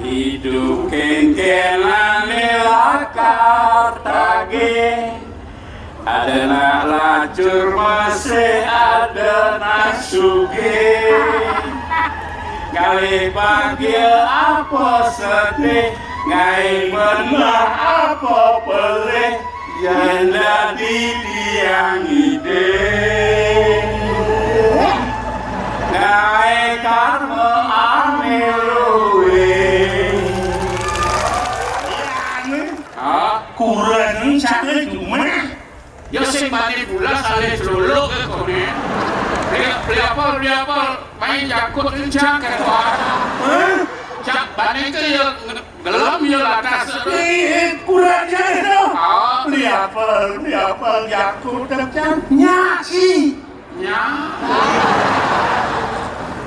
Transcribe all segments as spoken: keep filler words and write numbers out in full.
Hidup kengkenane lakar tagih. Ada nak lacur masih ada nak sugih. Kali panggil apa sedih, ngai menah apa pelih. Yen dadi tiang ide, ngai karma ane luwe. Hah? Kurang cak cuma. Ya sing bani bulas ale celuluk ke kone. Beli, beli apa, beli apa? Main jakut encang ke tuara. Hah? Cak bani ke ya nge-, gelem ya latas. Eh, eh, kurang ajar itu. Ah. Beli apa, beli apa, jakut encang. Nyaki. Nya.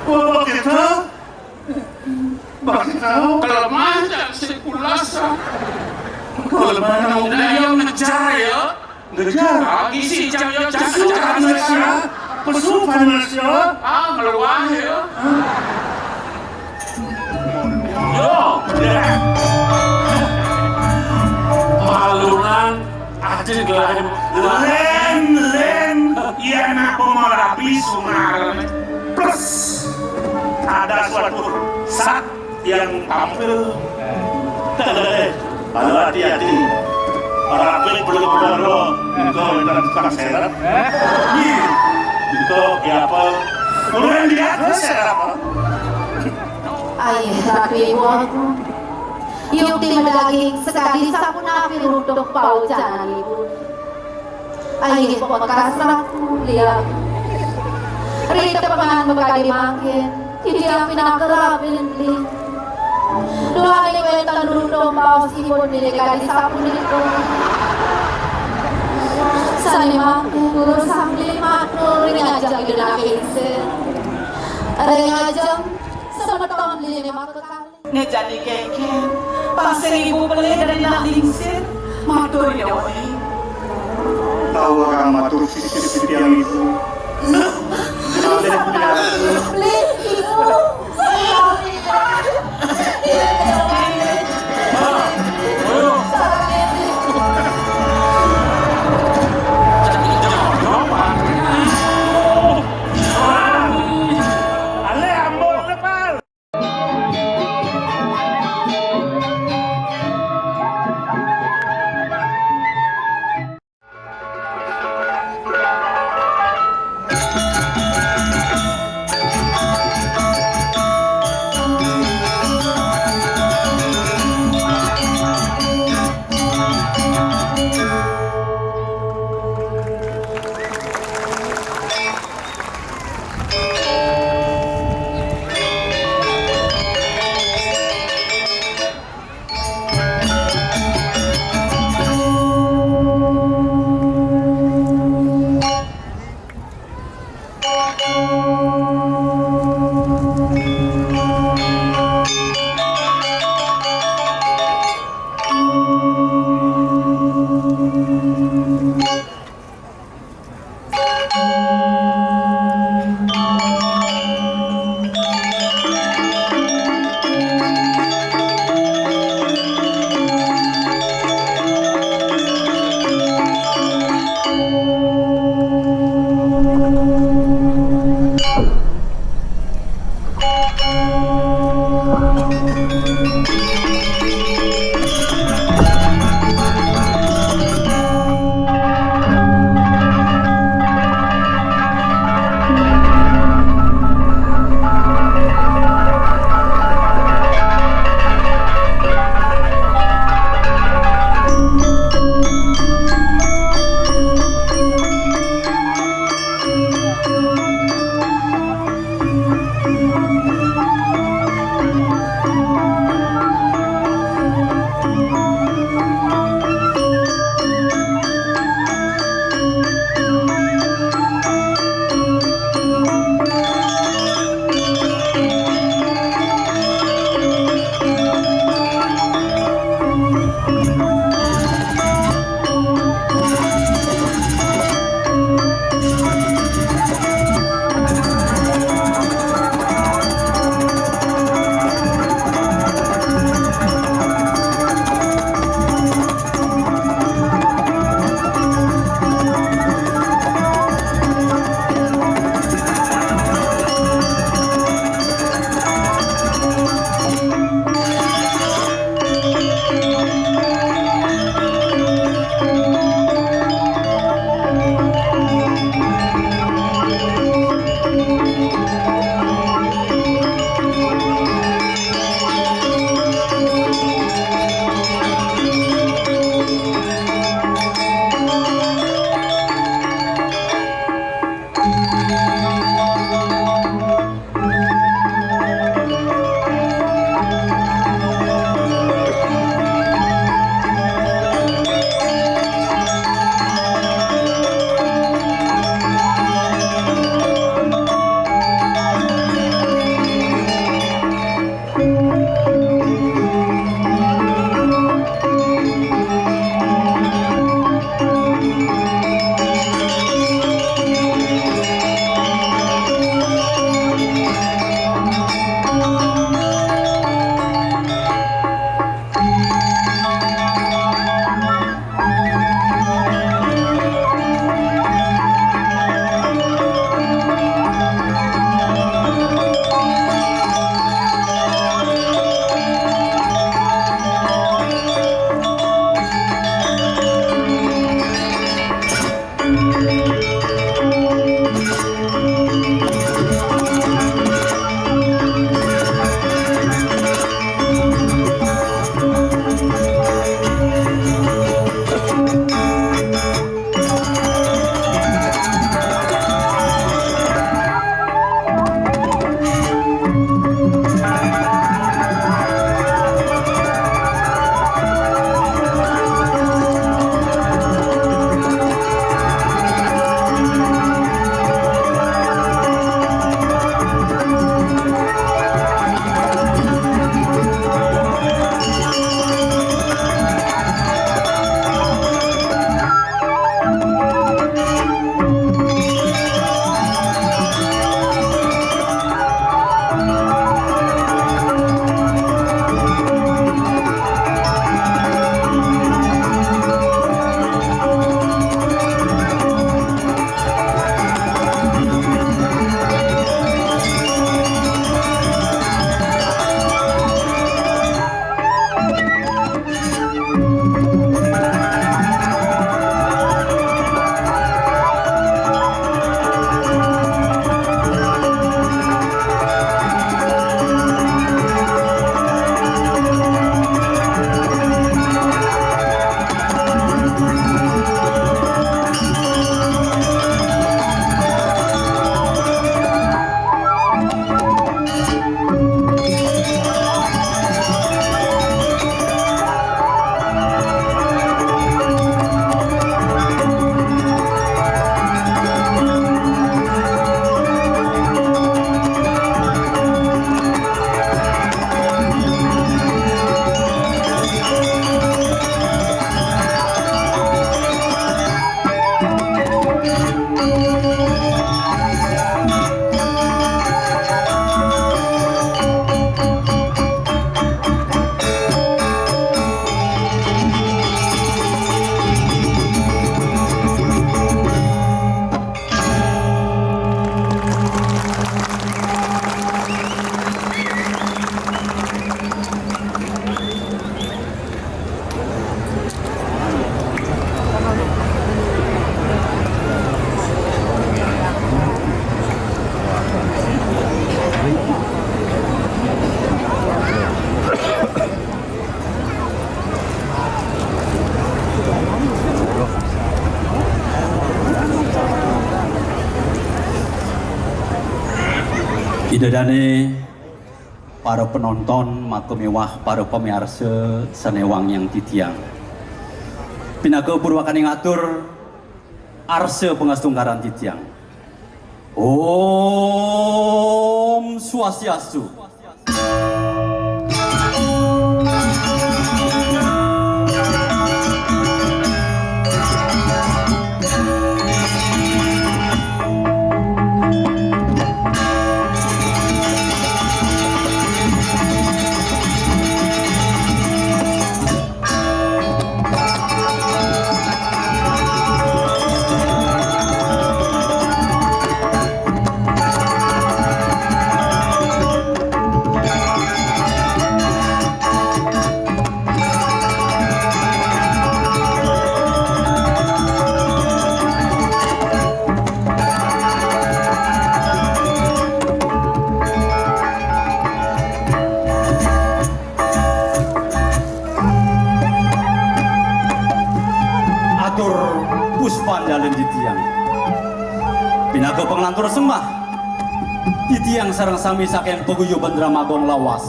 Oh, begitu? Begitu? Kelemahan cak si bulas. Kelemahan. Nah, yang ngejar ya. Ngejar. Ah, ngisi cak ya, cak. Pesukan Malaysia. Pesukan Malaysia. Ah, ngeluar ya. Yo, ya. Malunan ada lain. Len, len, ya nak pemarapi sunar. Plus, ada suatu saat yang tampil. Kalau hati-hati, orang pun belum keluar, kau minta tukang serap. Ih, itu ya apa? Orang dia serap. Ayah, ratu ibu aku. Yukti medaging sekadi sapunapi runtuh paucanan ibu. Ayah bekas ratu liang. Rita pengan mekadi mangkin, titiang pinaka rabin beli. Duaning wénten runtuh baos ipun nini kadi sapunika. Sané mangke guru sambil matur ring ajeng Ida Lingsir. Ring ajeng semeton liné makakalih. Né jani kénkén, pasih ibu pelih dari Ida Lingsir, matur ya waé. Tawa kang matur sisip titiang ibu. Malih titiang. Pelih ibu. Dane para penonton, maka miwah para pamiarsa sane wangiang titiang. Pinaka purwakane ngatur arsa pangastungkaran titiang. Om Swastiastu. Atur puspan dalem titiang. Pinaka panglantur sembah, titiang sareng sami saking paguyuban Drama Gong lawas.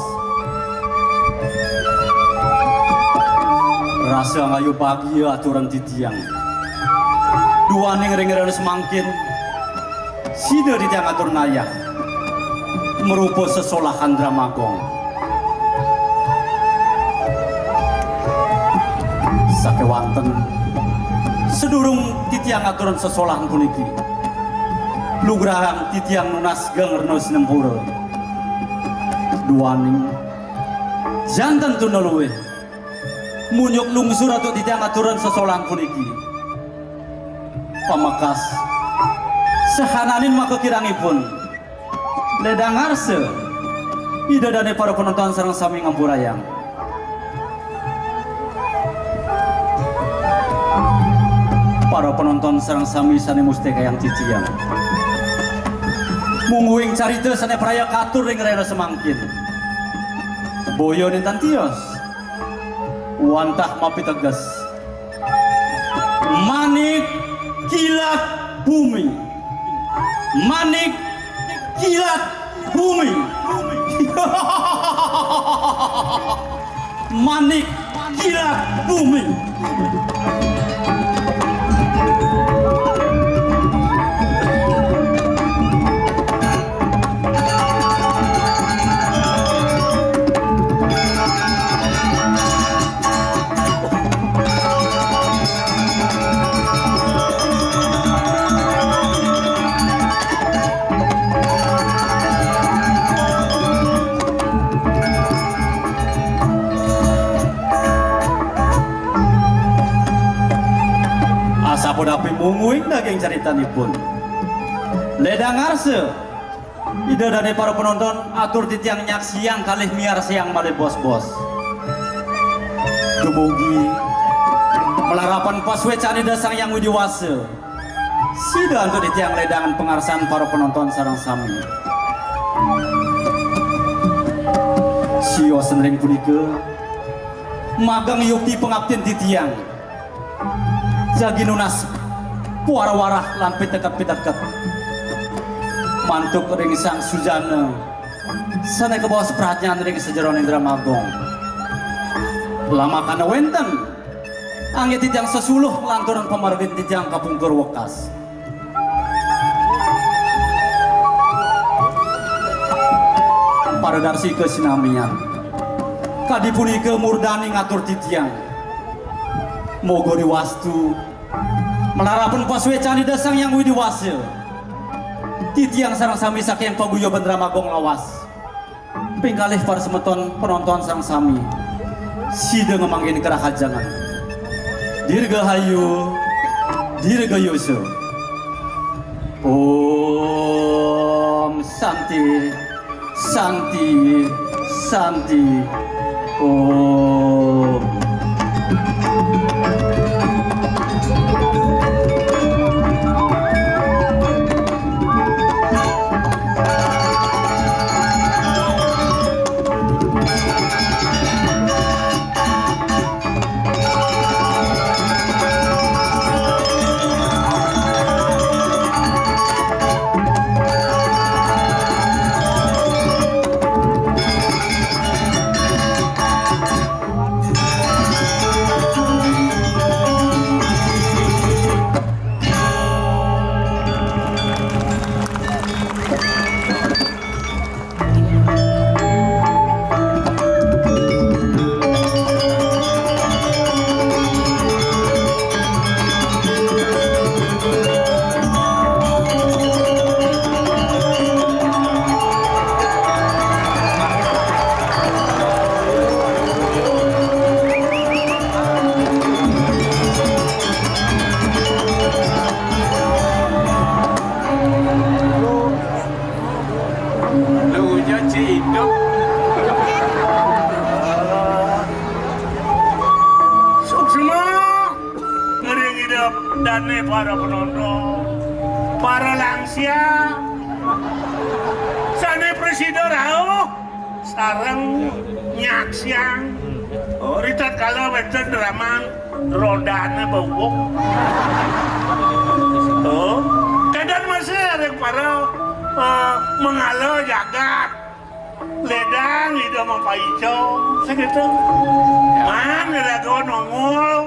Rasa angayu bagia aturan titiang. Duaning ring rahina semangkin, sida titiang atur nayah marupa sesolahan Drama Gong. Sakewanten, sadurung titiang aturan sesolahan puniki, lugrahang titiang nunas geng rena sinempura. Duaning janten tuna luih, munjuk lungsur antuk titiang aturan sesolahan puniki. Pamekas, sahananing maka kirangipun, ledang ngarsa, Ida dane para penonton sareng sami ngampurayang. Para penonton sareng sami sane mustikayang titiang. Mungguing carita sane praya katur ring rahina semangkin. Boya ninten tios. Wantah mapiteges. Manik kilat bumi. Manik kilat bumi. Manik kilat bumi. Asapunapi mungguing daging caritanipun. Ledang ngarsa, Ida dane para penonton, atur titiang nyaksiang kalih miarsayang malih bos-bos. Dumugi malarapan pasuecan Ida Sang Hyang Widi Wasa, sida antuk titiang ledangan pangarsan para penonton sareng sami. Sios ring punika, magang yukti pangaptin titiang. Jagi nunas puara-warah lan piteket-piteket. Mantuk ring Sang Sujana, sane kabaos pradnyan ring sajeroning Drama Gong. Lamakana wenten, angge titiang sesuluh lanturang pamargin titiang kapungkur wekas. Para darsika sinamian, kadi punika murdaning atur titiang. Moga diwastu, malarapan pasuecan Ida Sang Hyang Widi Wasa, titiang sareng sami saking paguyuban Drama Gong lawas. Ping kalih para semeton penonton sareng sami, sida ngamanggihin karahajengan. Dirgahayu, dirgayusa. Om Santi, Santi, Santi. Om. Para penonton, para lansia, sané prasida rauh sareng nyaksiang. Oh, ritatkala wénten raman rodané beuwuk. Oh, kadang masih ada para, eh, mengala jagat. Ledang ida mapaica, sakitu. Man iraga nongol,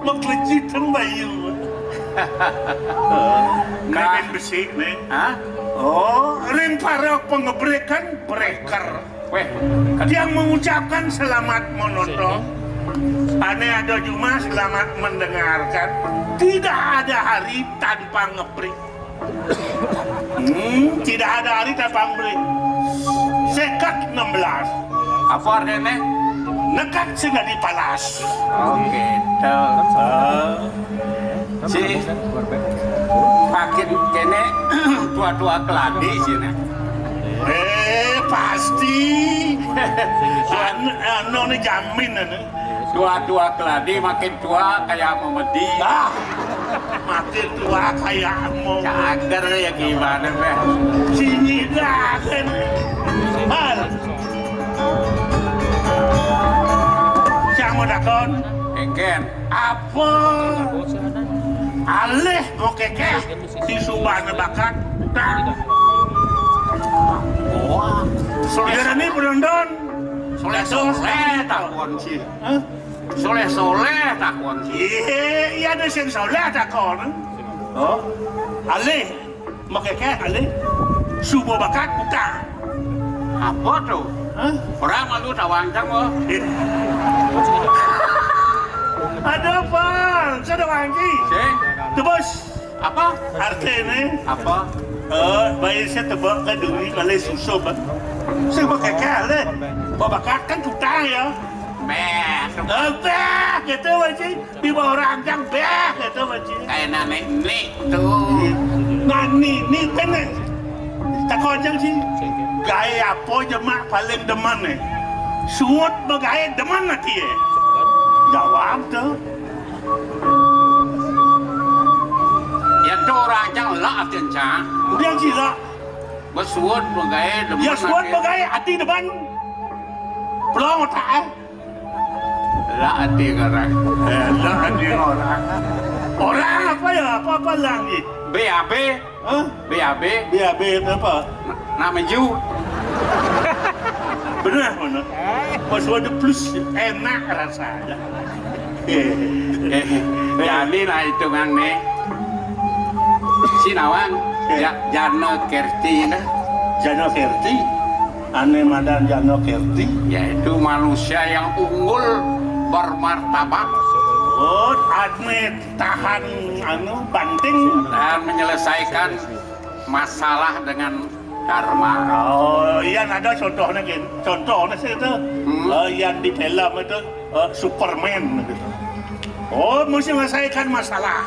maklejit teng bayu. Nah. Bén besik, né. Hah? Oh, ring para pengebrekan breker. Wéh, tiang mengucapkan selamat menonton. Ané ada jumah selamat mendengarkan. Tidak ada hari tanpa ngebrek. Hmm, tidak ada hari tanpa beli. Sekat enam belas. Apa artinya? Nekat sing dadi palas. Oh, gitu. Ah. Si makin kéné tua-tua keladi sini. Eh, pasti. An anu né jamin anu. Tua-tua keladi makin tua kayak memedi. Ah, makin tua kayak mau. Cager ya gimana, Beh? Sini dah kan. Hal. Siang mau takon. Engken. Apa? Alih mau kékéh di subana bakat. Nah. Wah. Saudara ini berondon. Soleh, soleh, takon sih. Hah? Soleh-soleh takon. Iya, iya ada sing soleh takon. Oh, alih, makékéh alih. Suba bakat utang. Apa tuh? Hah? Orang malu tawang tang, oh. Ada apa? Sudah wangi. Sing. Tebus. Apa? Artinya? Apa? Eh, bayi saya tebak ke duri kali susu, Bang. Saya pakai kali. Babakat kan utang ya. Meh. Eh, beh, gitu, Bang Cing. Di bawah ranjang, beh, gitu, Bang Cing. Kayak nenek nih tuh. Nah, nih, nih, kan nih. Tak kocang sih. Gaya apa jemak paling demen nih? Suut begawe demen ati ya. Jawab tuh. Ya tuh orang cang lah ati cang. Udah sih lah. Besuut begawe demen. Ya suut ati. Begawe ati demen. Pelong otak eh. Lah ati orang. Eh, lah ati orang. Orang apa ya? Apa-apa lagi? B A B. Hah? B A B. B A B itu apa? Nak meju. Benar, benar. Pas ada plus enak rasanya. Eh, jadi lah hitungan nih. Si Nawang, eh. Ya, Jano Kerti, nah. Jano Kerti. Ane madan Jano Kerti. Yaitu manusia yang unggul, bermartabat. Oh, ane tahan anu banting. Dan menyelesaikan masalah dengan Dharma. Oh, iya ada contohnya gini. Contohnya sih itu. Hmm. Eh, yang di film itu, eh, Superman gitu. Oh, mesti menyelesaikan masalah.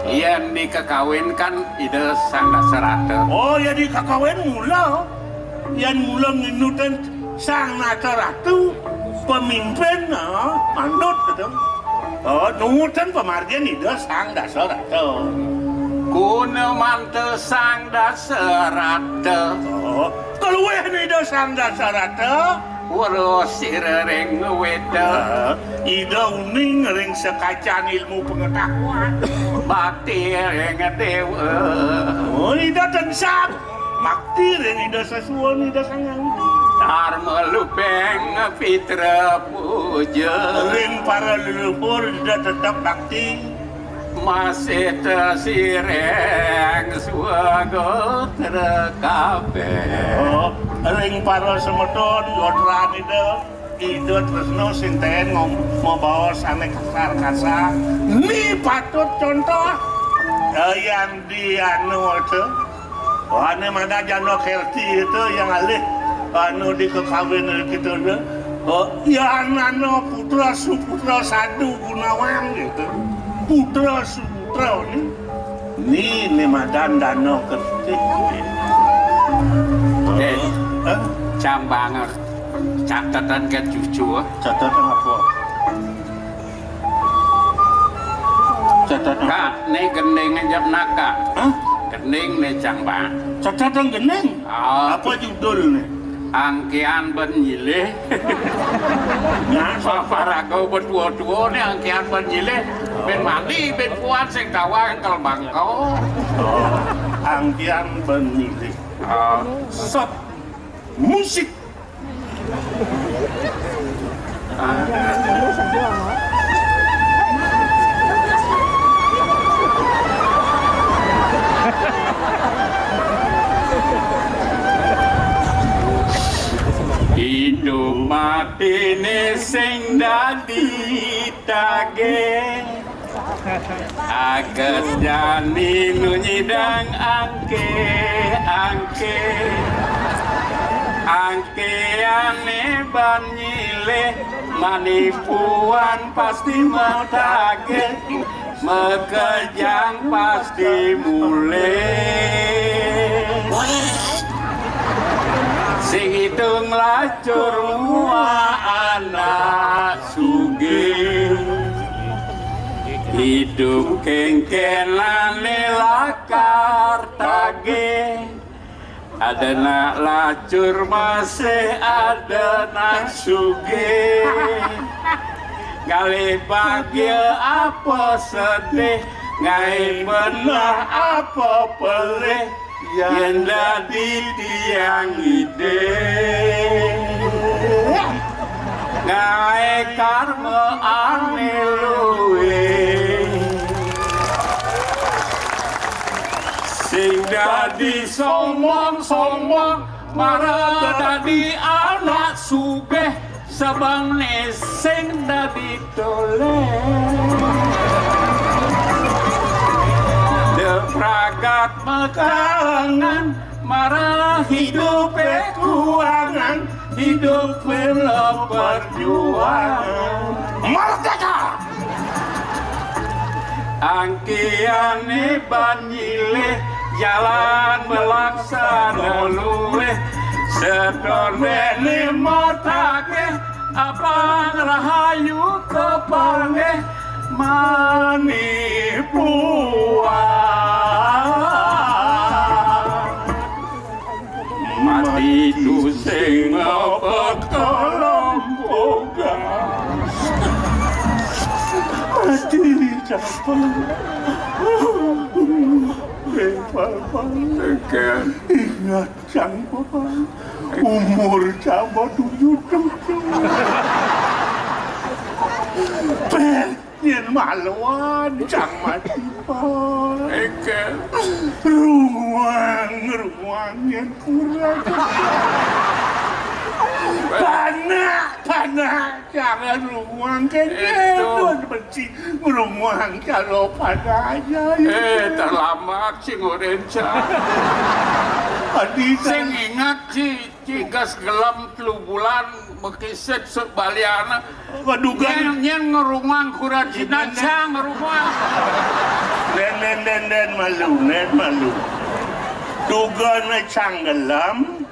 Yang dikekawinkan Ida Sang Dasarata. Oh, ya dikekawin mula. Yang mula nginutan Sang Nata Ratu, pemimpin, ah, manut gitu. Oh, nuwutan pamargin Ida Sang Dasarata. Guna manta Sang Dasarata. Oh, kaluwih Ida Sang Dasarata. Weruh sira ring weda. Ah, Ida uning ring sekacan ilmu pengetahuan. Bakti ring dewa. Oh, Ida tansah bakti ring Ida Sesuwun, Ida Sang Hyang Widhi. Dharma lubeng pitra puja. Ring para leluhur Ida tetep bakti. Masih tesiring swagotra kabeh. Oh, ring para semeton gotran Ida, Ida tresna sinten ngom-, mabaos ane kasar-kasar. Ni patut contoh. Eh, yang di anu itu. Ane mana Jano Kerti itu yang alih anu dikekawin kita tu. Oh, ya anana putra suputra sadu Gunawan gitu. Putra suputra ni. Ni, ni madan Dano Kerti. Eh, eh? Cang banget. Catatan ke cucu. Catatan apa? Cacatang. Kak, né gending aja nak, Kak. Hah? Gending né cang ba. Cacatang gending? Ah. Apa judul né? Angkian ben nyilih. Nah, so- Paparaga betua-tua né angkian ben nyilih. Ben mandi, ben puan sing tawang kal bangko. Oh, angkian ben nyilih. Ah. Sot musik. Idup matiné sing dadi tagih. Aget jani nu nyidang angké, angké. Angkéané ban nyilih, manipuan pasti matagih, makejang pasti mulih. Sing itung lacur mua anak sugih. Idup kéngkénané lakar tagih. Ada nak lacur masih ada nak sugih. Ngalih bahagia apa sedih, ngai menah apa pelih. Yén dadi tiang idih, ngaé karma ané luwih. Sing dadi sombong-sombong, mara dadi anak sugih. Sabangné sing dadi tolih. Depragat makalangan, mara hidupé kuangan, hidupé lo perjuangan. Merdeka! Angkiané ban nyilih, jalan malaksana luwih. Setondéné matagih, apang rahayu kapanggih manipuan. Mati tusing mapekalompogan. Mati capang. Rempal-pal. Ingat, Cang, Pal. Umur Cang ba tujuh tujuh. Pal. Yén maluan cang mati, Pal. Éngkén. Runguang, runguang yén kurang. Panak, panak, jangan runguang kéné. Itu. Tuan benci runguang kalau panak aja. Eh, terlambat sing orén, Cang. Adi, sing ingat, Ci. Cigas gelem telu bulan, makisid sebaliana. Waduh, kan. Nyén, nyén ngerunguang kuran Cina, Cang, ngerunguang. Dén, dén, dén, dén, malu, dén, malu. Duga né cang gelem,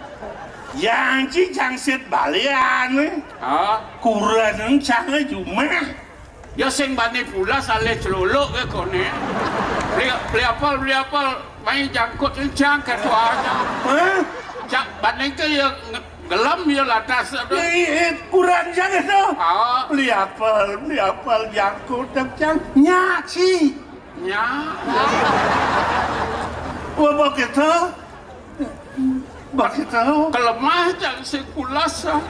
yang ci cang sid balian, ah, kuran cang jumah. Ya sing bani pulas alih celuluk ké koné. Beli, beli apel, beli apel, mai jangkut encang ké tuanya. Hah? Cak bani ké ya nge-, gelem ya lantas. Eh, eh, kurang jangan tu. Ah. Beli apel, beli apel jangkut encang. Nyak sih. Nyak. Wah, begitu. Begitu. Kelemah cang sing pulas, ah.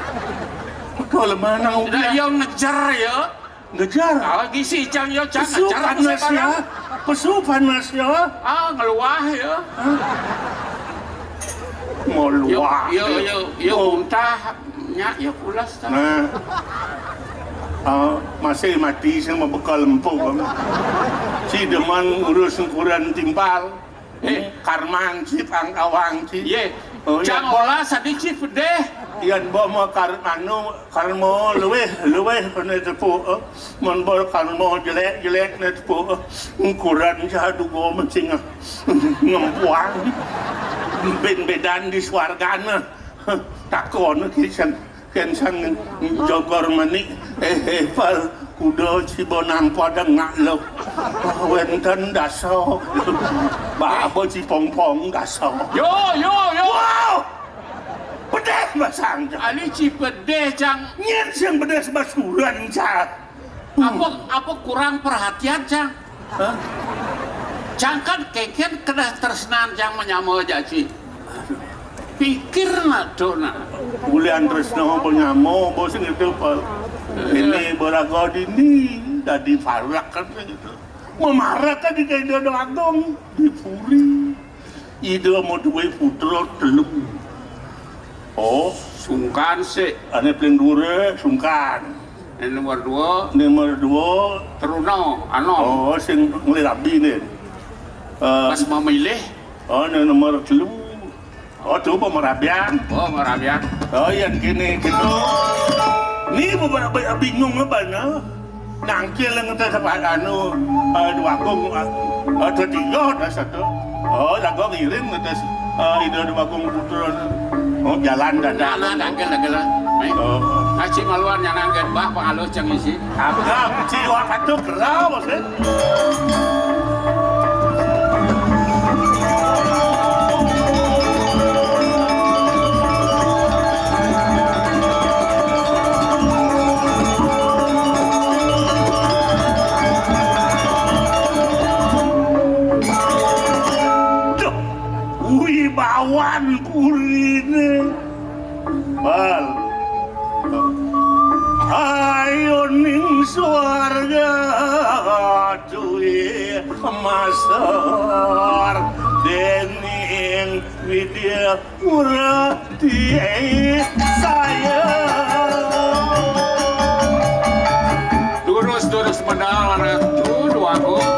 Kelemah nang udah. Yang ngejar ya. Ngejar. Ah, gisi cang yo, cang pesu ngejar panas ya. Pesu panas ya. Ah, ngeluah ya. Hah? Mau luah. Yo, yo, yo, yo, muntah, nyak, yo pulas, tah. Nah. Ah, masih mati sama bekal empuk. Si demen urus sengkuran timpal. Eh. Karman si pangkawang si. Yé. Oh, cang olah sadi si pedih. Yan ba ma kar-, anu, karma luwih, luwih kena tepuk, eh. Mun ba karma jelek, jelek kena tepuk, eh. Ngkuran sadu go mesti nge-, ngempuang. Bin bedan di swargana. Takon kisan, kisan jogor manik. Eh, eh, pal. Kuda ciba nang pada ngaluk. Wénten dasa. Baba cipongpong dasa. Yo, yo, yo. Wow! Pedih basang, Cang. Ali ci pedih, Cang. Nyén sing pedih sebasuran, Cang. Apa, apa kurang perhatian, Cang? Hah? Cang kan kénkén kedah tresnan, Cang, manyama jaji. Pikir nak tu nak. Bulian tresna apa nyama, apa sing itu, Pak. Ini baraga dini, dadi parak kan gitu. Mamarak kan di Ida Agung, di puri. Ida madué putra telu. Oh, sungkan sik. Ané paling dhuwur sungkan. Ané nomor dua. Nomor dua. Teruna, Anom. Oh, sing nglih rabi né. Eh, pas memilih. Oh, ané nomor telu. Oh, tu pemerabian. Oh, pemerabian. Oh, yén kéné gitu. Ni beberapa bingung apa nah? Nangkil ngetes apa anu, eh, Dwagung, eh, ada tiga, ada satu. Oh, lagu ngiring ngetes, eh, Ida Dwagung Putra. Oh, jalan dadah. Nah, nah, nangkil, nangkil lah. Nih. Oh. Aci maluan yang nangkil, bah, pengaluh cang isi. Agak, ci wak satu kerau, maksud. Duh, wibawan puriné. Bal. Ayoning swarga duwé masor déning Widya Murti saya. Durus-durus medal Ratu Dwagung.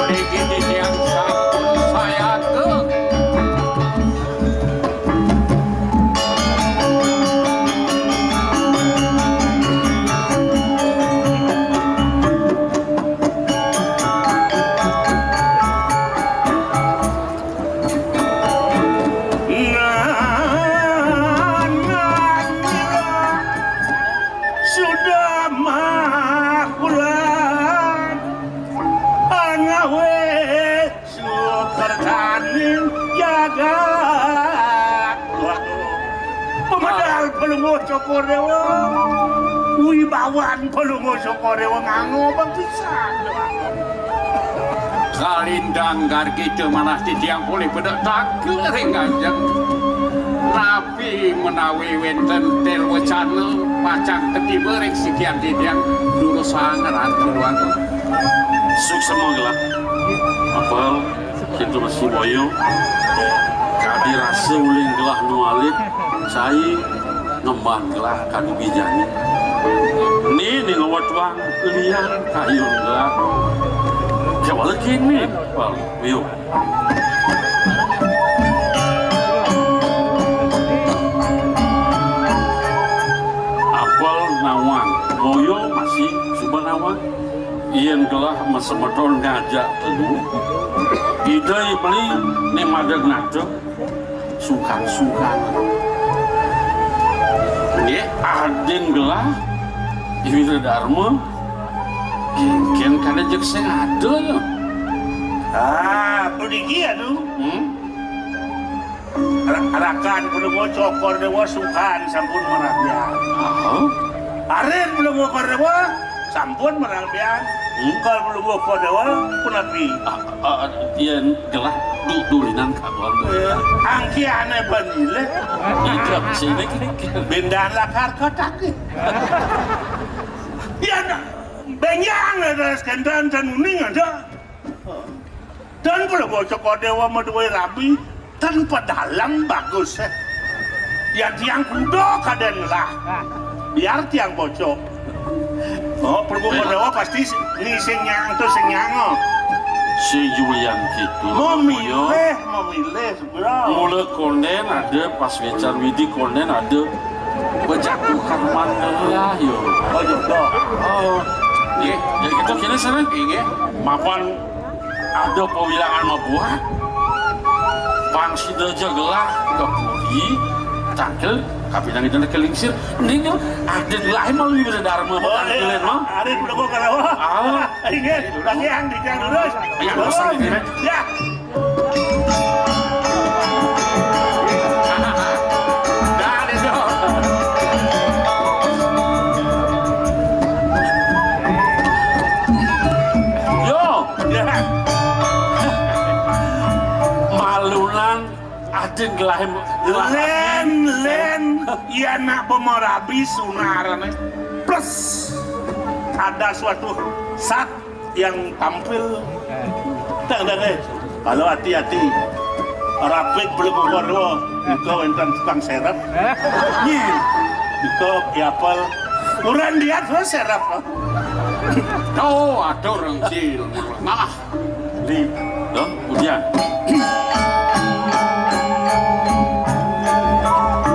Niki titiang sampun sayaka. Sudah makulan, anawe sukertaning jagat. Waduh. Pemedal Palungguh Cokor Dewa. Wibawan Palungguh Cokor Dewa ngangobang pisan. Kalintang gargita manah titiang polih bedek tangkil ring ganjeng. Napi menawi wénten til wecana pacang katiba ring sikian titiang durusang Ratu Dwagung. Suksma gelah. Apal, kintu masih boyo. Kadi rasa uling gelah nu alit, cai ngemban gelah kadu bijane. Ni, ni ngawat wang lian kayun gelah. Kewala kini, Apal. Yo. Apal nawang, boyo masih suba nawang. Yén gelah masemeton ngajak telu, Ida I Beli né madeg nata, sungkan-sungkan. Nggih, adin gelah, Ida Darma, kénkén kadén jeg sing ada, ya. Ah, puniki anu. Hmm? Ra-, rakan Palungguh Cokor Dewa sungkan sampun marabian. Aha. Arin Palungguh Cokor Dewa sampun marabian. Hmm? Kal Palungguh Cokor Dewa punapi? Ah, ah, yén gelah du-, dulinan katon. Eh, angkiane banile. Ijab sini. Bendan lakar kotak. Ya, nah, benjang ada skendan dan uning ada. Dan Palungguh Cokor Dewa madué rabi, ten pedalem bagus, eh. Yan tiang kuda kadén lah. Biar tiang bocok. Oh, Palungguh Cokor Dewa pasti s-, ni sing nyang tu sing nyang, oh. Si Julian gitu. Memilih, memilih, bro. Mula konden ada pas wecan Widi konden ada. Bejatuh karuman gelah, yo. Oh, jodoh. Oh. Nggih. Ya gitu, kene sana. Nggih. Mapan ada pawilangan mabuat. Pang sida ja gelah ka puri, tangkil Kapinang itu nek kelingsir, ini tuh ada di lain malu bisa darma. Oh, iya. Kalian mah. Ada di belakang kalau. Ah. Ingat, lagi yang di yang lurus. Iya, lurus ini. Ya. Dah, deh, dong. Yo. Ya. Malunan. Adin gelahem. Len, len, iya nak pemarabi sunarane. Plus ada suatu saat yang tampil. Tang, tang, eh. Kalau hati-hati, rapid belum keluar. Iko enten tukang serep. Nyi, iko kiapel. Kurang lihat lo serep. Oh, ada orang sih. Malah. Di, loh, kemudian.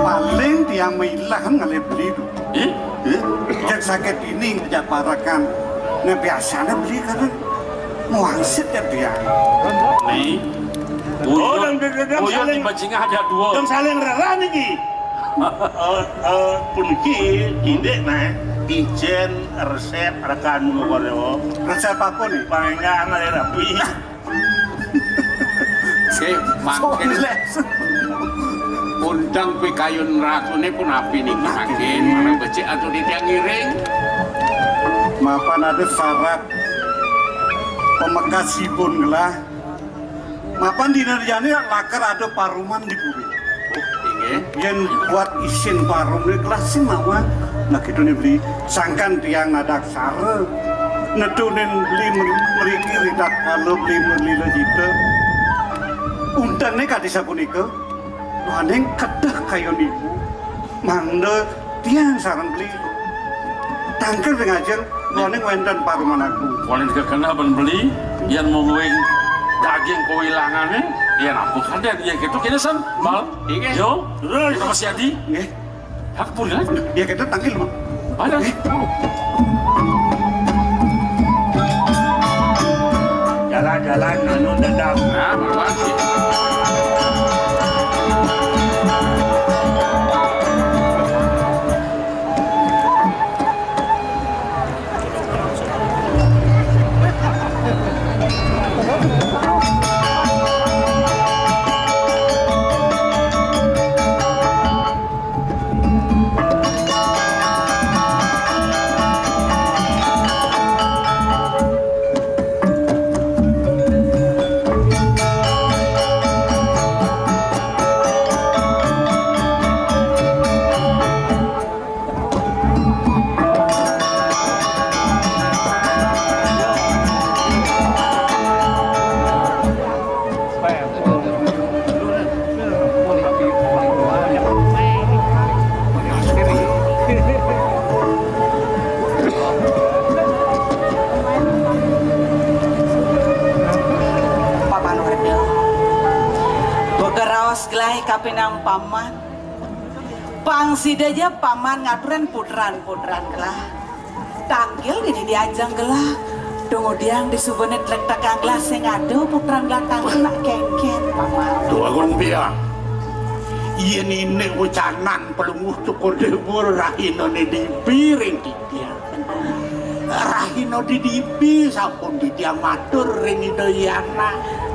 Paling tiang mailah kan ngalih beli tu. Ih? Ih? Cek sakit ini kerja parakan. Nah, biasanya beli kan mau wangsit ya dia. Nih. Oh, uyut, dan, dan, dan, uyut saling, di bajingan ada dua. Dan saling rela nih, Ki. Eh, eh, puniki, indik, nah, ijen, resep, rekan, ngono. Resep apa nih? Pangan, air rapi. Sik, mangkin. Soles. Undang pikayun ratune pun api niki mangkin, marang becik atuh titiang ngiring. Mapan ada syarat pemekasipun gelah. Mapan dina jani lakar ada paruman di puri. Oh, inggih. Yen buat isin parum ni kelas sing mawon. Nah, gitu nih beli. Sangkan tiang nadak sare. Nedunin beli mer-, meriki ridak kalau beli merlila jita. Untene kadi sapunika. Nuaning kedah kayun ibu. Mangda tiang sareng beli. Tangkil ring ajeng, nuaning wenten paruman aku. Wali kekenah ben beli, yen mung wing daging kewilangane, yen apa kaden, yen gitu kene san, mal. Inggih. Yo, terus. Kita masih adi. Nggih. Hak pun kan? Ya kita tangkil, Mak. Ada. Jalan-jalan anu dadak. Nah, baru lagi. Paman Werda. Bekeraos gelai kapinang paman. Pang sida ja paman ngaturin putran-putran gelah. Tangkil dini diajeng gelah. Dong udiang disubane trek tekang gelah sing ada putran gelah tangkil nak kengken, paman. Duh, Agung Biang. Yen inik wecanan pelungguh cukur debur rahinane dipi ring titiang. Rahina didipi sampun titiang matur ring Ida Hyang.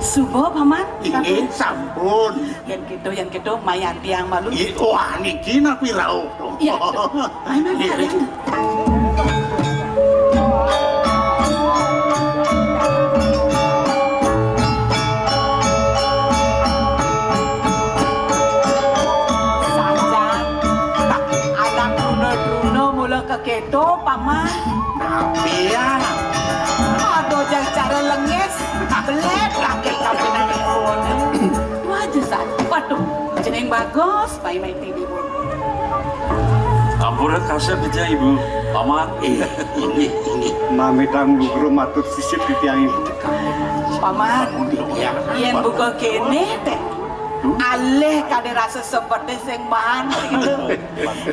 Suba, paman. Inggih, sampun. Yen gitu, yen gitu, mayang tiang malu. Ih, wah, niki napi rauh? Iya. Ayo, mari, mari. Sajan, anak truna-truna mula keketo, paman. Napi ya? Aduh, jang cara lengis, belet, laki-laki nangis. Wah, jesat. Waduh, jeneng bagus, pai main T V pun. Ampura kasep titiang Ibu, Paman. Eh, ini, ini. Mamitang lugra matur sisip titiang Ibu. Paman, ya. Yen buka kene teh. Alih kade rasa seperti sing maan.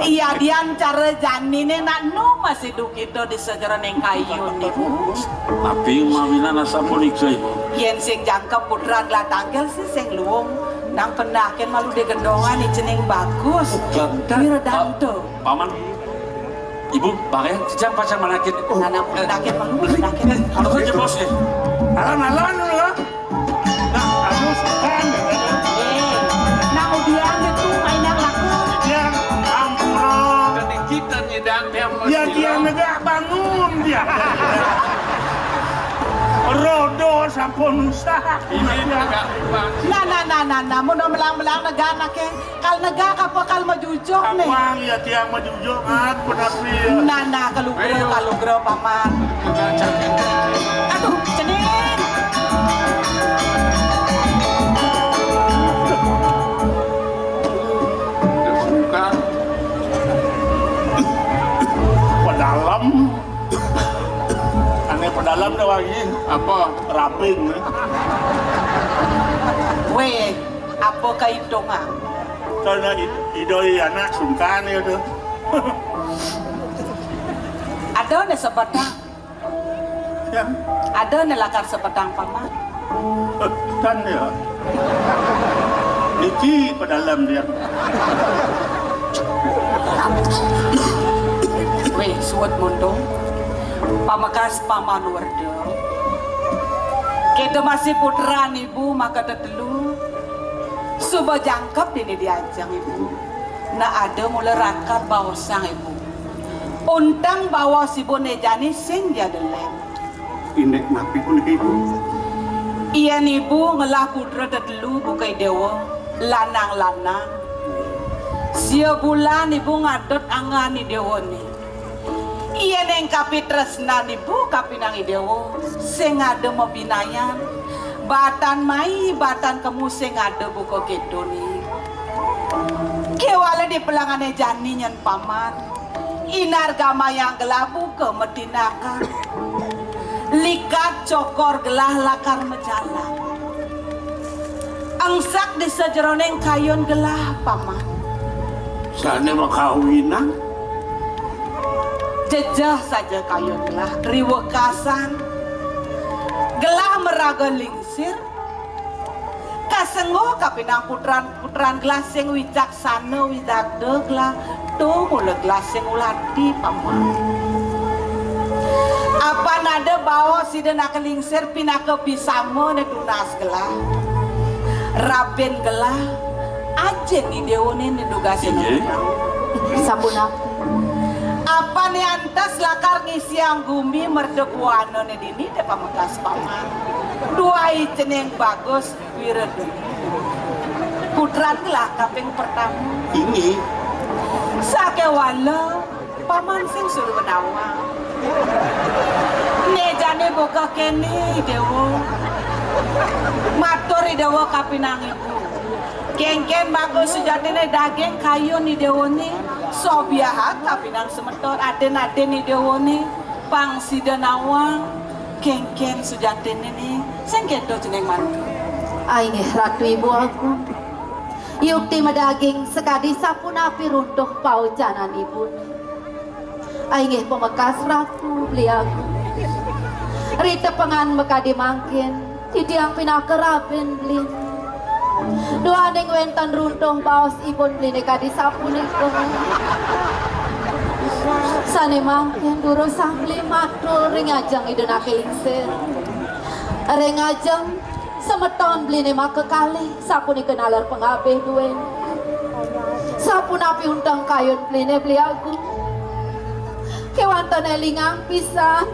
Iya, dian cara janine nak nu masih dukito di sejeroning kayun niku. Tapi maminan asapunika, Ibu. Yen sing jangkep putran gelah tangkil sih sing luwung. Nang pendakin malu di gendongan ni cening bagus. Bukan. Wira Danto. Paman. Ibu, pakai jam pacar manakit. Nana pendakin malu pendakin. Kalau kerja bos ya. Alam-alam dulu lah. Nah, aku suka. Eh, nang udian itu main yang laku. Dia ampura. Jadi kita nyidang dia. Ya, dia negak bangun dia. Rodo sampun usah. Ini negak. Nah, nah, nah, nah, nah, mun melang-melang negak anake. Kal negak apa kal majujuk nih? Apang ya tiang majujuk, Mat, penampi ya. Nah, nah, kalugra, kalugra, Paman. Aduh, cening. Bukan. Pedalem. Ane pedalem dah lagi. Apa? Rapin. Weh, apa kaitungan? Karena i-, idoi anak sungkan ya tuh. Ada ne sebetang. Ya. Ada ne lakar sebetang, Paman. Eh, kan ya. Niki pedalem dia. Weh, suwet muntung. Pamekas Paman Werda. Kita masih putran ibu maka tetelu. Suba jangkep dini diajeng ibu. Nah, ada mula rakar baosang ibu. Unteng baos ibu ne jani sing ja deleng. Indik napi punika, Ibu? Yen ibu ngelah putra tetelu buka idewa, lanang-lanang. Sia bulan ibu ngadot angan idewane. Yen ing kapitresnan ibu kapinang idewa, sing ada mabinayan, batan mai, batan kemu sing ada buka kedone. Kewala di pelangane jani nyen paman. Inar gamayang gelah buka matinaken. Likat cokor gelah lakar majalan. Angsak di sajeroning kayun gelah, Paman. Sane makawinan. Jejeh saja kayun gelah, riwekasan. Gelah maraga lingsir. Kasengguh kapinang putran-putran gelah sing wicaksana, widagda gelah, tumula gelah sing ulati, Paman. Apan ada baos sida naka lingsir pinaka bisama ne tunas gelah. Rabin gelah, ajin idewane ne dugasina. Inggih. Sapunapi? Apan ne antes lakar ngisiang gumi merta buana ne dini te pamekas, Paman. Duai cening bagus. Wiradwini. Putran gelah kaping pertama. Inggih. Sakewala paman sing suruh nawang. Ne jane buka kene, Dewa. Matur Dewa kapinang ibu. Kengken maka sujatine daging kayun Dewane. Sobiahat kapinang semeton aden-aden Dewane. Pang sida nawang. Kengken sujatine ni, sing keto jeneng mantu. Ainggih Ratu Ibu Agung. Yukti madaging sakadi sapunapi runtuh paucanan Ibu. Ainggih pamekas Ratu Beli Agung. Ritepengan makadi mangkin, titiang pinaka rabin Beli. Duaning wenten runtuh baos ipun Beli ne kadi sapunika. Sane mangkin durusang Beli matur ring ajeng Ida Nake Lingsir. Ring ajeng semeton Beli ne makakalih sapunika naler pangabih duene. Sapunapi unteng kayun Beli ne Beli Agung. Kewanten elingang pisan.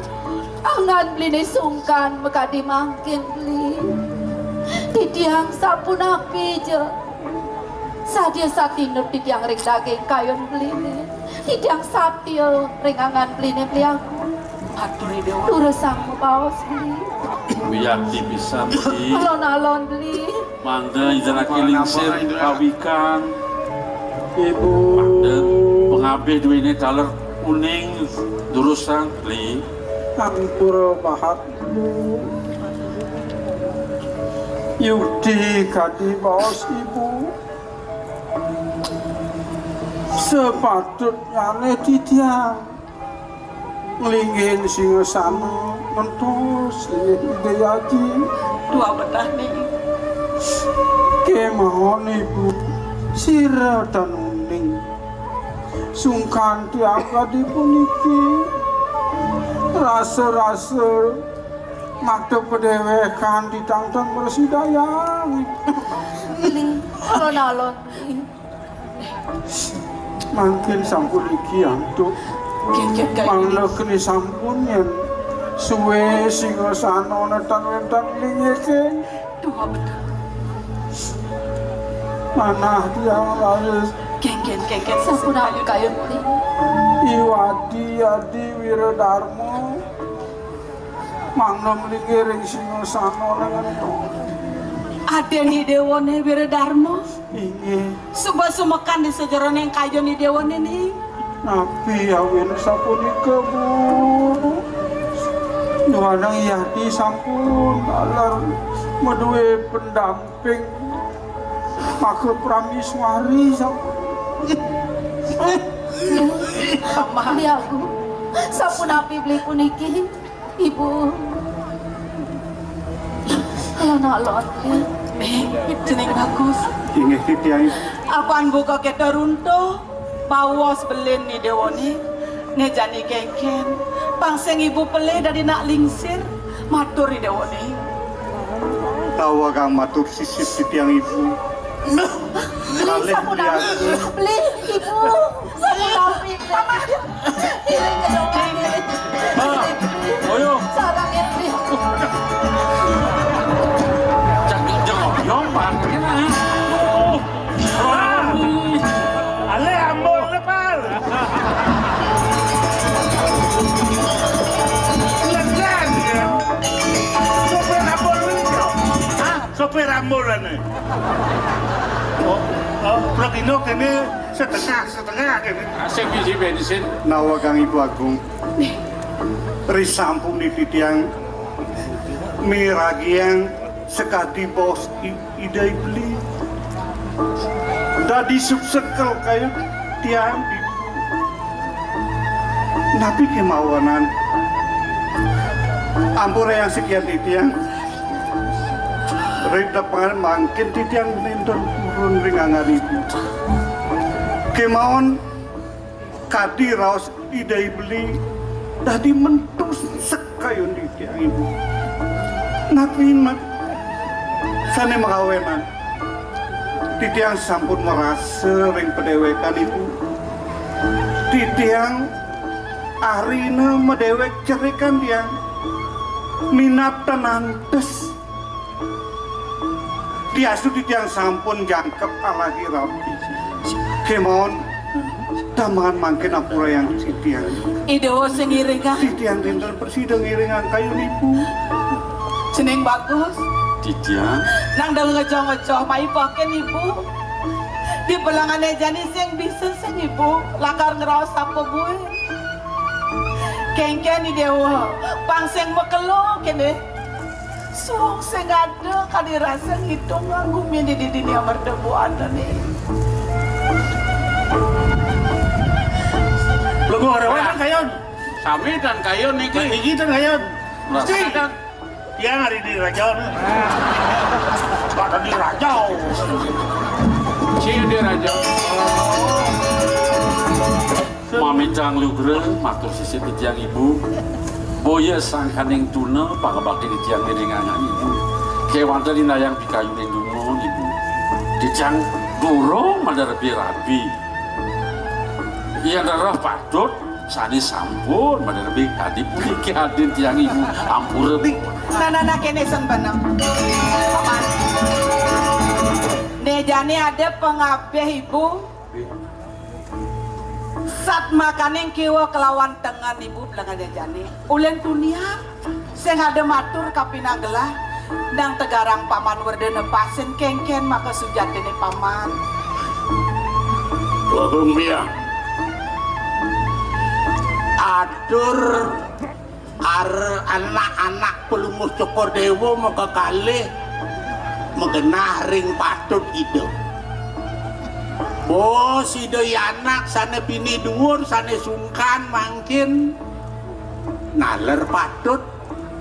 Angan Beli ne sungkan makadi mangkin Beli. Titiang sapunapi ja. Sadia satinut titiang ring daging kayun Beli ne. Titiang satia ring angan Beli ne Beli Agung. Atur Dewa. Durusang mabaos Beli. Wiakti pisan Beli. Alon-alon Beli. Mangda Ida Nake Lingsir pawikan. Ibu. Mangda pangabih duene taler uning durusang Beli. Ampura bahat. Yukti kadi baos Ibu. Sepatutnyane titiang nglinggihin singasana ngentos linggih Ida Aji. Tua betah nih. Kemawon Ibu, sira tan uning. Sungkan tiang kadi puniki. Rasa-rasa makta padéwékan titang tan mrasidayang. Ling, alon-alon. Mangkin sampun iki antuk. Kéngkén kaya mangda keni sampun yén suwé singasana tan wénten linggih. Duh, betul. Manah tiang raris. Kéngkén, kéngkén, sampun ampun kayun. Iwadi Adi Wiradarma. Mangda mlinggih ring singasana lengen. Adén Idéwané Wiradarma. Inggih. Suba sumekan di sajeroning kayun Idéwané ning. Napi awin sapunika, Bu? Nuanang Yati sampun taler madué pendamping. Maka prameswari sampun. Amah. Beli Agung, sapunapi beli puniki? Ibu. Alon-alon. Eh, cening bagus. Inggih, titiang. Apan buka kita runtuh, bawas belin Idéwané. Né jani kéngkén. Pang sing ibu pelih dadi nak lingsir, matur Idéwané. Tawagang matur sisip titiang ibu. Beli kalih sapunapi, beli ibu. Sapunapi, Paman. Iring ke dong. Ah, ayo. Sarang ya, beli. Cak jeng oyong, Pak. Oh. Ah. Ale ambon lepal. Legan ya. Sopir ambon ini. Hah? Sopir ambon ini. Oh, oh, Bro Gino kene setengah, setengah kene. Asik isi bensin. Nawagang Ibu Agung. Risampun titiang miragiang sekadi bos i-, Ida Ibli. Dadi suksekel kaya tiang. Napi kemawanan? Ampura yang sekian titiang. Ring tepengan mangkin titiang nenten purun ring angan ibu. Kemawon kadi raos Ida Ibli dadi mentus sekayun titiang ibu. Napi mat sane makawenan? Titiang sampun marasa ring padewekan ibu. Titiang arina madewek cerikan tiang. Minab tanantes. Diastu titiang sampun jangkep alagi rapi. Kemawon, damangan mangkin ampura yang titiang. Ida sing ngiringang. Titiang dinten prasida ngiringang kayun ibu. Jeneng bagus. Titiang. Nang dang ngejo-ngejo maipaken ibu. Di pelangane jani sing bisa sing ibu. Lakar ngraos apa buin. Kengken Ida, pang sing makelo kene. Suwung sing ada kadi rasa ngitung nganggumi di dini amarda buana nih. Lego rewan kayun. Sami dan kayun niki. Niki dan kayun. Mesti. Tiang hari di raja nih. Pada di raja. Si di raja. Mamitang lugra, matur sisip titiang ibu. Boya sangkaning tuna, pangabakti titiang ngiring angan ibu. Kewanten inayang pikayuning dumun ibu. Titiang durung madar rabi-rabi. Yen rereh patut, sane sampun madar rabi kadi puniki adin tiang ibu. Ampura. Nanana kene sen beneng. Paman. Ne jane ada pengabeh ibu. Sat makaning kiwa kelawan tengen ibu belengane jani. Ulen tunian sing ada matur kapinang gelah nang tegarang paman werdene pasin kengken maka sujatine paman. Bagong Biang. Atur Ar anak-anak Pelungguh Cokor Dewa makakalih magenah ring patut Ida. Bos Ida anak sane bini duur sane sungkan mangkin naler patut,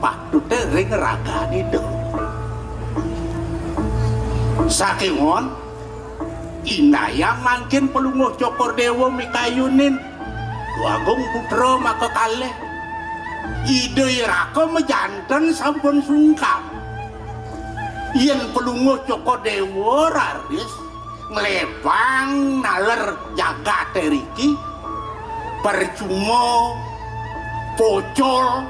patute ring ragan Ida. Sakéwanten, indayang mangkin Palungguh Cokor Déwa mikayunin Dwagung Putra makakalih. Ida iraka majanten sampun sungkan. Yén Palungguh Cokor Déwa raris nglebang naler jagaté riki, percuma pocol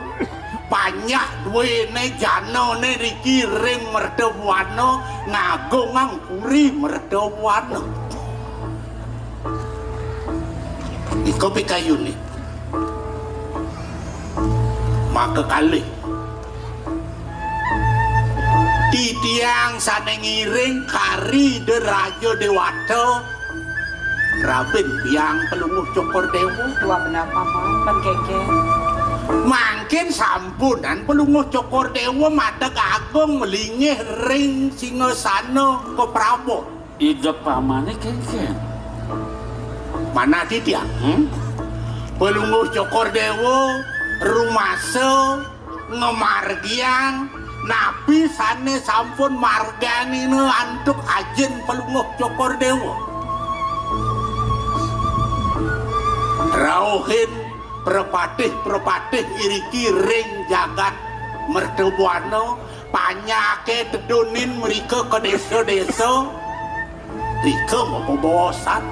panjak duwéné janané riki ring mertabuana ngagungang puri mertabuana. Ika pikayuné. Makakalih. Titiang sané ngiring kari Ida Raja Déwata, rabin biang Palungguh Cokor Déwa. Tuah benar, Paman, mengkengkeng. Mangkin sampunang Palungguh Cokor Déwa madeg agung malinggih ring singasana kaprabon. Ida pamané kengkeng. Manah titiang. Hmm? Palungguh Cokor Déwa rumasa ngamargiang napi sané sampun marganina antuk ajin Palungguh Cokor Déwa. Rauhin prapatih-prapatih iriki ring jagat mertabuana, panjaké tedunin mrika ka désa-désa, rika mapabaosan.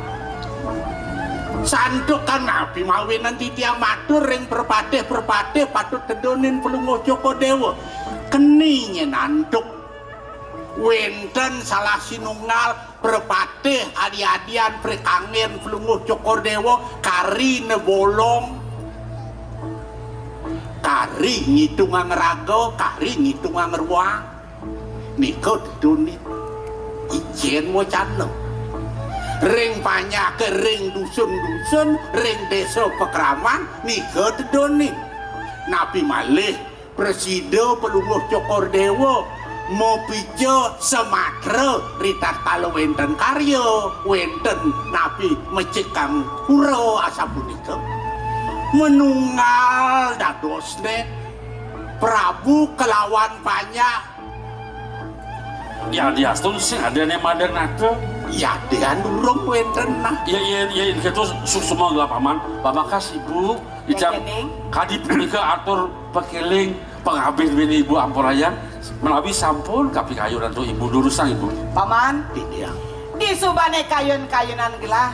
Santukan napi mawinan titiang matur ring prapatih-prapatih patut tedunin Palungguh Cokor Déwa. Keni nyén antuk wénten salah sinunggal prapatih adi-adian prikanggén Palungguh Cokor Déwa kari nebolong, kari ngitungang raga, kari ngitungang ruang. Nika tedunin. Ijin wacana. Ring panjaké, ring dusun-dusun, ring désa pakraman, nika tedunin. Napi malih prasida Palungguh Cokor Déwa mapica samatra ritatkala wénten karya, wénten napi mecikang pura asapunika. Manunggal dadosné Prabu kalawan panjak. Ya, diastun sing adané madeg nata. Ya, dian durung wénten nah. Ya, ya, ya, itu suksma gelah Paman. Pamakas Ibu, ijab Kéning. Kadi punika atur pakéling pangabih bini Ibu ampurayang, menawi sampun kapikayun antuk Ibu durusang Ibu. Paman, iya. Disubané kayun-kayunan gelah,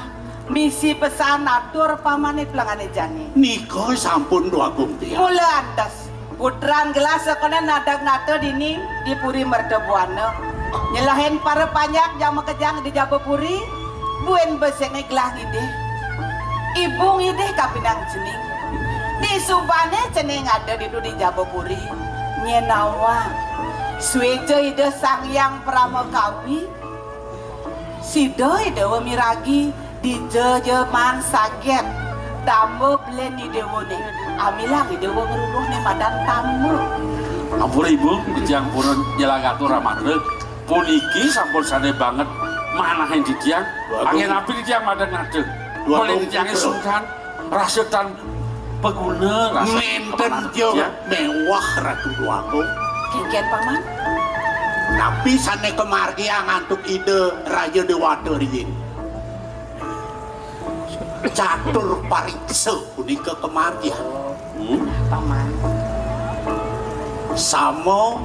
misi pesan atur pamané pelengané jani. Nika sampun Dwagung tiang. Mula antes, putran gelah sakana nadeg nata dini di Puri Mertabuana. Nyelahin para panjak jama kejang di Jabapuri, buin besik gelah ngidih. Ibu ngidih kapinang cening. Disubané cening ada ditu di Jabapuri, nyén nawang. Suéca Ida Sang Hyang Parama Kawi, sida Ida wa miragi, dija ja maan saget. Tamba belin Ida wa né. Amilang Ida wa ngruruh né madan tamba. Ampun Ibu, titiang purun nyelag atur amatra. Puniki sampun sané banget manahin titiang. Waduh. Anggén napi titiang madeg nata? Waduh. Malih titiangé sungkan, rasa tan paguna, rasa nénten kepenak ja titiang. Méweh Ratu Dwagung. Kénkén, Paman? Napi sané kamargiang antuk Ida Raja Déwata riin? Catur pariksa punika kamargiang. Hmm. Paman. Sama,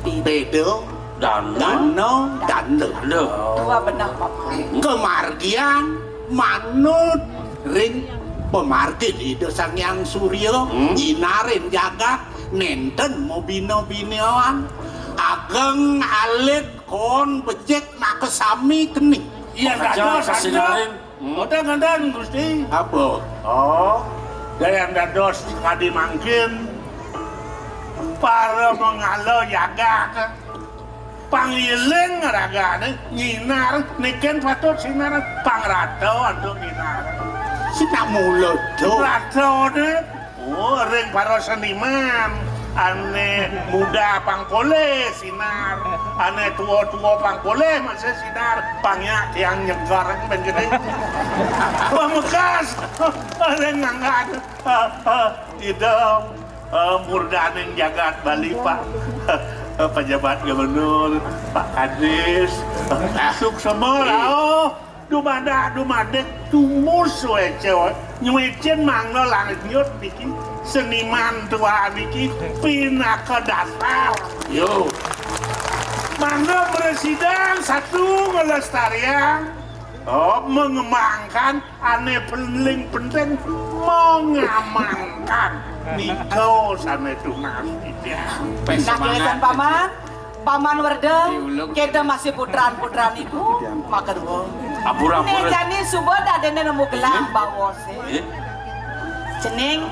béda, dana, dana, dana. Dana. Tuah benah, Paman. Kamargiang manut ring pamargin Ida Sang Hyang Surya, hmm, nyinarin jagat, nénten mabina-binaan. Ageng alit kon becik nakasami keni. Iya, dados, kasinarin. Hmm. Ngoten, ngoten, Gusti. Apa? Oh, dayang dados kadi mangkin para mangala jagat. Pangiling ragané nyinar, nikin patut sinar pangrata antuk nyinar. Sinak mula to. Ratané, oh, ring para seniman. Ané muda pang polih sinar, ané tua-tua pang polih masih sinar, pang nyak tiang nyeger ben gedé. Pamekas, ring ngangkat, Ida, eh, murdaning jagat Bali, Pak. Pejabat gubernur, Pak Kadis, suksma rauh, dumadak dumadik tumus wécé, nyuécén mangda lanjut niki, seniman tua niki, pinaka dasar. Yo. Mangda presidan satu ngelestarian, oh, mengembangkan, ané paling penting mengamankan. Nika sané tunas titiang. Nah, kénten paman, paman Werda, kita masih putran-putran ibu, maka dua. Ampura, ampura. Né jani suba dadéné nemu gelah bawa sih. Eh? Cening,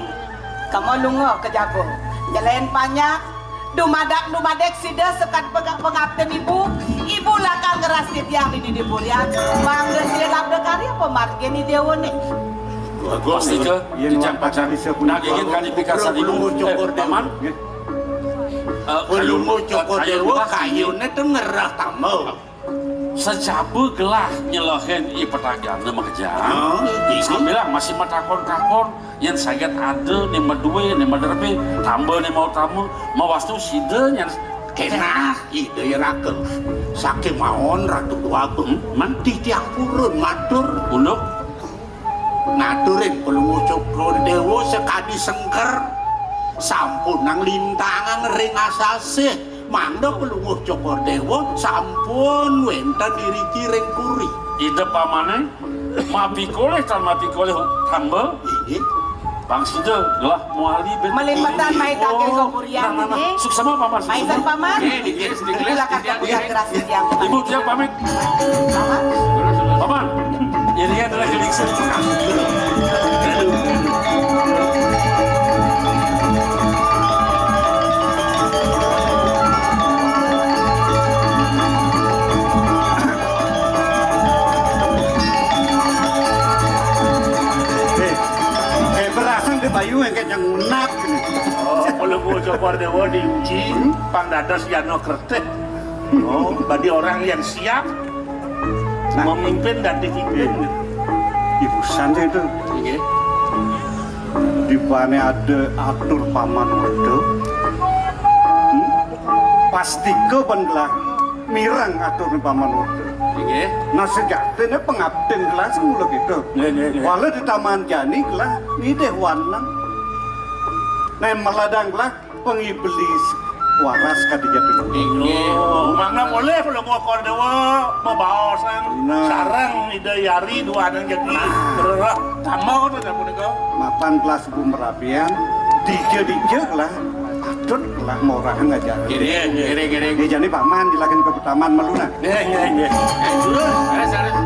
kamu lunga ka jaba. Nyelain panjak, dumadak-dumadik sida sekad pega-, pengabdin ibu, ibu lakar ngeras titiang dini di purian, mangda sida labda karya pamargin i déwané. Bagus, Ika. Yen titiang wantah pacang bisa punika, nagingin kali pikasan ibu. Pelungguh Cokor Déwa. Eh, Paman. Nggih. Eh, Pelungguh Cokor Déwa, kayuné ten ngerah tambah. Sajaba gelah nyelehin i petagané makejang. Oh, iya. Sambilang masih matakon-takon, yén saget ada né madué, né maderbé, tamba né mautama, mawastu sida nyén kénah, Ida Raka. Sakémaon Ratu Déwagung, hmm? Man titiang purun matur. Unduk. Ngaturin Palungguh Cokor Déwa sakadi sengker, sampunang lintangang ring asasih, mangda Palungguh Cokor Déwa sampun wénten iriki ring puri. Ida pamané, mapikolih tan mapikolih tamba. Inggih. Pang sida gelah mawali ben. Malimpetang maitake kapurian. Nah, nah, nah. Nggih. Suksema, Paman, suksema. Maisan, Paman. Nggih, nggih, nggih. Kula kagem gelah titiang. Ibu, titiang pamit. Paman. Paman, iringan adalah geling. Eh, eh, berasang di bayu yang kayak ngunak. Oh, Palungguh Cokor Déwa diuji, pang dados Yana Kertih. Oh, bagi orang yang siap, nah, memimpin dan dipimpin. Ibu Santi itu. Nggih. Di mana ada atur Paman Werda. Hmm? Pastika ban gelah mireng aturné Paman Werda. Nggih. Nah, sejatiné pengabdin gelah semula gitu. Nggih, nggih, nggih. Walau di taman jani gelah nidih wanang. Nah, meladang gelah pengiblis waras kadi jati. Inggih. Oh, mangda polih Palungguh Cokor Déwa mabaosan, nah, sareng Ida Yari duaning jati. Nah. Rereh tamba to sapunika. Mapan gelah suba marabian, dija-dija gelah patut gelah maurang ngajar. Nggih, nggih, nggih, nggih. Nggih, jani Paman jelakin ka taman malu nah. Nggih, nggih, nggih. Eh, turun. Leres, leres.